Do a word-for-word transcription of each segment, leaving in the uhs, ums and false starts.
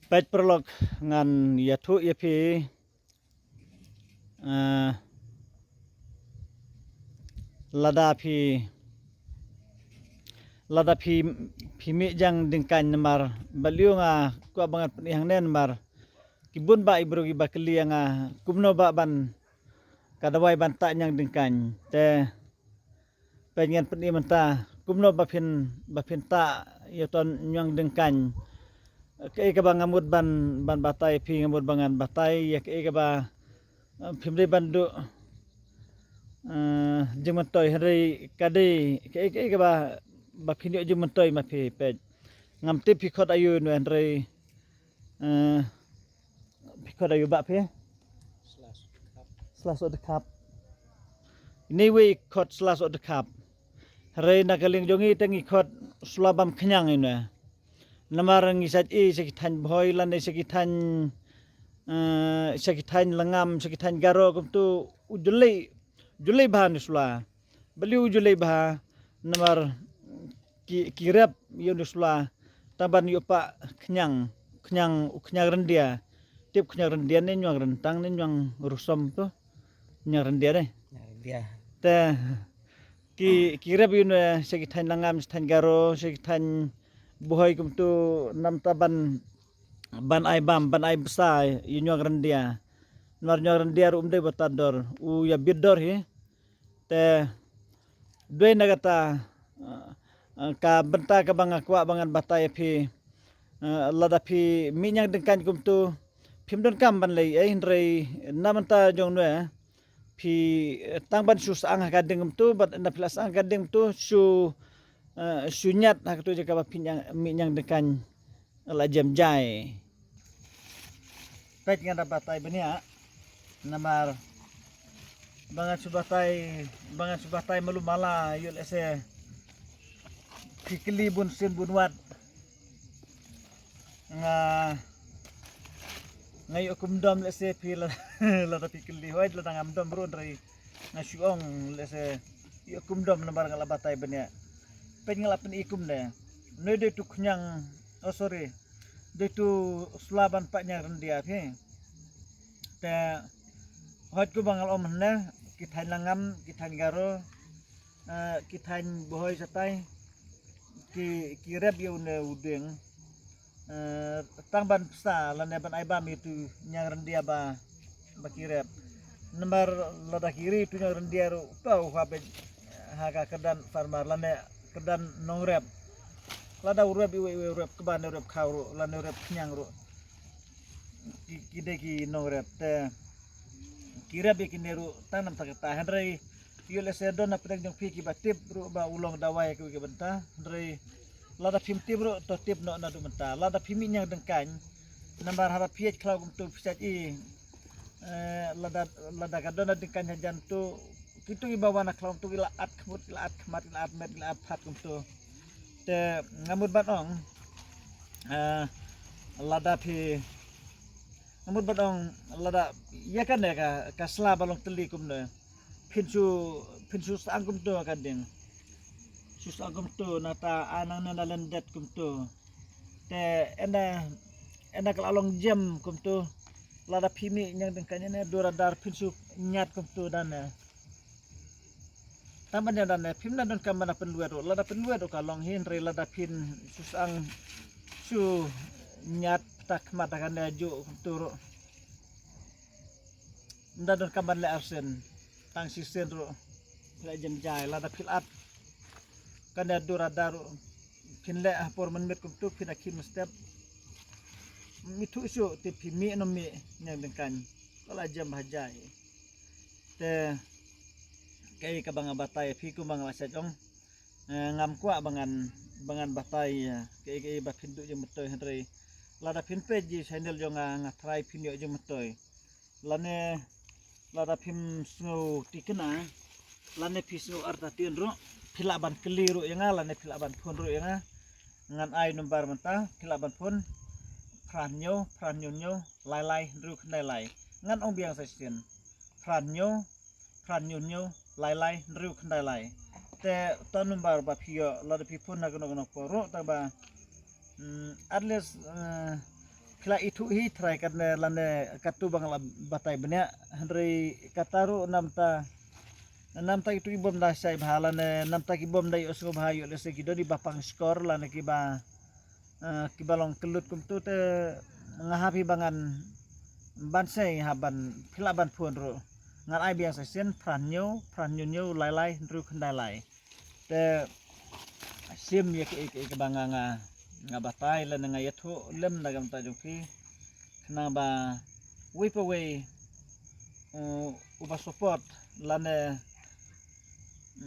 Peit paralok, ngan ïathuh ïa phi, eh, lada phi, lada phi, phi mih jingdengkaiñ namar, balei nga kwah ba ngan pyni hangne namar ki bun bah i briew kiba kylli ïa nga kumno bah ban, ka dawai ban tah ñiangdengkaiñ. Te peit ngan pyni mynta kumno ba phin, ba phin tah ïa uto ñiangdengkaiñ. Kaei kaba nga mut ban, ban batai phi, nga mut ba ngan batai ïa kaei kaba, eh, phim dei ban duh, eh, jingmyntoi, hynrei ka dei kaei, kaei kaba, ba phin ïoh jingmyntoi ma phi. Peit, ngam tip phi khot aïu ne, hynrei, eh, phi khot aïu bah phi? Sla Sohdkhap. Ine iwei i khot Sla Sohdkhap. Hynrei na ka liang jong ngi te ngi khot Sla Bam Khñiang ine. Namar ngi shait ïa, sha ki thaiñ Bhoi lane sha ki thaiñ, eh, sha ki thaiñ Langam, sha ki thaiñ Garo kumtu u ju leh, ju leh bha une u sla. Balei u ju leh bha? Namar ki, ki rep ïa une u sla tang ban ïoh pah khñiang, khñiang, u khñiang ryndia. Tip khñiang ryndia ne ñiang ryntang ne ñiang rusom to. Ñiang ryndia ne. Ñiang ryndia. Te ki, ki rep ïa une sha ki thaiñ Langam, sha ki thaiñ Garo, sha ki thaiñ Bhoi kumtu namar ban, ban ai bam, ban ai bsa ïa ñiang ryndia. Namar ñiang ryndia ruh um dei ba tad dor, u ïa bit dor hi. Te dei na kata, eh, eh, ka bynta kaba nga kwah ba ngan batai ïa phi, eh, lada phi mih ñiangdengkaiñ kumtu phim donkam ban leh ei, hynrei na bynta jong une phi, eh, tang ban shu sah ha ka ding kumtu, bad na phi la sah ha ka ding kumtu shu, eh, shu ñiat ha katu jaka ba phi ñiang, mih ñiangdengkaiñ. La jem jai. Peit ngan da batai bniah. Namar ba ngan shu batai, ba ngan shu batai malu mala ïoh lehse phi kylli bun sien bun wat. Nga, nga ïoh kum dom lehse phi la, lada phi kylli, hooid lada ngam dom ruh hynrei nga shu ong lehse ïoh kum dom namar nga la batai bniah. Peit nga la pyni kumne. Une dei tu khñiang, oh sorry. Dei tu sla ban pah ñiang ryndia phi. Te hooid kumba nga la ong mynne, ki thaiñ Langam, ki thaiñ Garo, eh, ki thaiñ Bhoi shatai, ki, ki rep ïa une u dieng, eh, tang ban bsa lane ban ai bam ïa utu ñiang ryndia ba, ba ki rep. Namar lada ki ri utu ñiang ryndia ruh, to u ha beit ha ka kyrdan farmer lane kyrdan nongrep. Lada u rep iwei iwei, u rep kba ne u rep khaw ruh lane u rep khñiang ruh, ki, ki dei ki nongrep te ki rep ïa kine ruh tang namar kata. Hynrei ïoh lehse don na pdeng jong phi kiba tip ruh ba u long dawai ha kiwei ki bynta. Hynrei lada phim tip ruh to tip noh naduh mynta. Lada phi mih ñiangdengkaiñ namar haba phi ïaid khlaw kumtu phi shait ïa, eh, lada, lada ka don na dengkaiñ hajan tu, kitu kiba wan na khlaw kumtu ki la at khmut, ki la at khmat, ki la at met, ki la at phad kumtu. Te nga mut ban ong, eh, lada phi, nga mut ban ong lada ïa kane ka, ka sla ba long tylli kumne. Phin shu, phin shu sah kumtu ha ka ding. Shu sah kumtu nata a nangne na lyndet kumtu. Te ene, ene ka la long jem kumtu. Lada phi mih ñiangdengkaiñ ene dur adar phin shu ñiat kumtu dane. Tang ban ïa dane phim da donkam ban da pynwet ruh. Lada pynwet ruh ka long hi, hynrei lada phin shu sah shu ñiat pta khmat da kane juh kumtu ruh. Ym da donkam ban leh arsien, tang shisien ruh phi la jem jai. Lada phi la at kane dur adar ruh phin leh ha por mynmiet kumtu phin da khim step. Ym ithuh shuh te phi mih ne ym mih ñiangdengkaiñ. Ka la jem ha jai. Te kaei kaba nga batai ïa phi kumba nga la shait ong. Eh, ngam kwah ba ngan, ba ngan batai, eh, kaei kaei ba phin duh jingmyntoi, hynrei lada phin peit ïa channel jong nga, nga tharai phin ïoh jingmyntoi. Lane lada phim sngew tikna lane phi sngew artatien ruh, phi lah ban kylli ruh ïa nga lane phi lah ban phone ruh ïa nga. Ngan ai number mynta, phi lah ban phone phra hynñiew, phra hynñiew hynñiew, lai lai hynriew khyndai lai. Ngan ong biang sa shisien, phra hynñiew, phra hynñiew hynñiew, lai lai hynriew khyndai lai. Te uta number ba phi ïoh lada phi phone ha kano kano por ruh, tang ba, mm, at least, eh, ki la ithuh hi trai katne lane katto ba nga la batai bniah, hynrei kata ruh namta namta kitu ki bym da shai bha lane namta ki bym da ïohsngew bha ïoh lehse ki don kiba pang shkor lane kiba, eh, kiba long kyllut kumtu te nga hap hi ba ngan ban sei ha ban phi lah ban phone ruh. Ngan ai biang sa sien phra hynñiew, phra hynñiew hynñiew, lai lai, hynriew khyndai lai. Te shim ïa kiei kiei kiba nga nga nga batai lane nga ïathuh lem na ka bynta jong phi. Khnang ba wei pa wei, uh, uba support lane,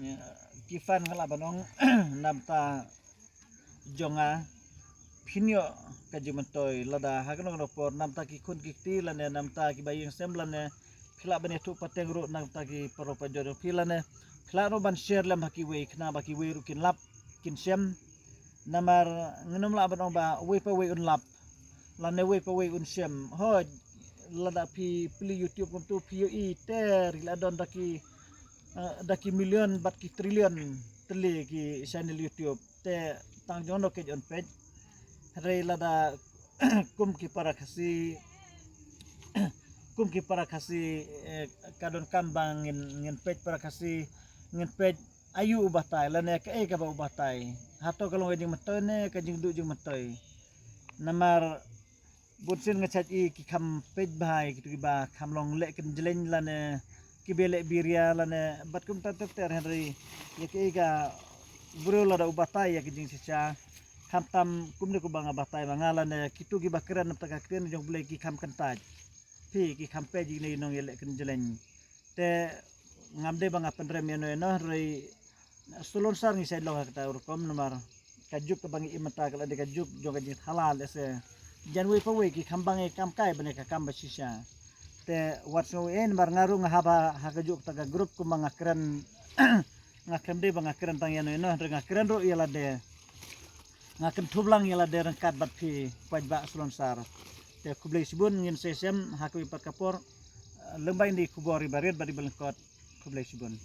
eh, ki fan nga lah ban ong namta jong nga phin ïoh ka jingmyntoi lada ha kano kano por namta ki khun ki kti lane namta kiba ïeng sem lane phi lah ban ïathuh pateng ruh namta ki paralok parajor jong phi lane phi lah ruh ban share lem ha kiwei khnang ba kiwei ruh kin lap kin shem. Namar ngin ym lah ban ong ba wei pa wei un lap lane wei pa wei un shem. Hooid, lada phi plie YouTube kumtu phi ïohi ter ki la don da ki, eh, da ki million bad ki trillion tylli ki channel YouTube. Te tang jong no keiñ yn peit. Hynrei lada kum ki para Khasi, kum ki para Khasi, eh, ka donkam ba ngin ngin peit para Khasi, ngin peit aïu u batai lane kaei kaba u batai. Hato ka long ka jingmyntoi ne ka jingduh jingmyntoi. Namar bun sien nga shait i ki kham peit bha ïa kitu kiba kham long leh kynjleng lane kiba leh biria lane bad kumta ter ter, hynrei ïa kiei ka briew lada u batai ïa ki jingshisha, khamtam kumne kumba nga batai ma nga lane kitu kiba kren namta ka ktien jong U Blei ki kham kyntait. Phi ki kham peit ïa kine ki nongïaleh kynjleng. Te ngam dei ba nga pynrem ïano ïano, hynrei Salonsar ngi shait long ha kata ka rukom namar ka juk kaba ngi im mynta ka la dei ka juk jong ka jingthala, lehse jan wei pa wei ki kham bang ïa ka kam kai ban ïa ka kam ba shisha. Te wat sngew ei namar nga ruh nga hap ha ka juk kata ka group kumba nga kren, nga khlem dei ba nga kren tang ïano ïano, hynrei nga kren ruh ïa lade, nga kynthup lang ïa lade ryngkat bad phi paidbah Salonsar. Te khublei shibun, ngin sa ïashem ha kawei pat ka por, eh, lyngba kine ki khubor iba rit bad iba lyngkot. Khublei shibun.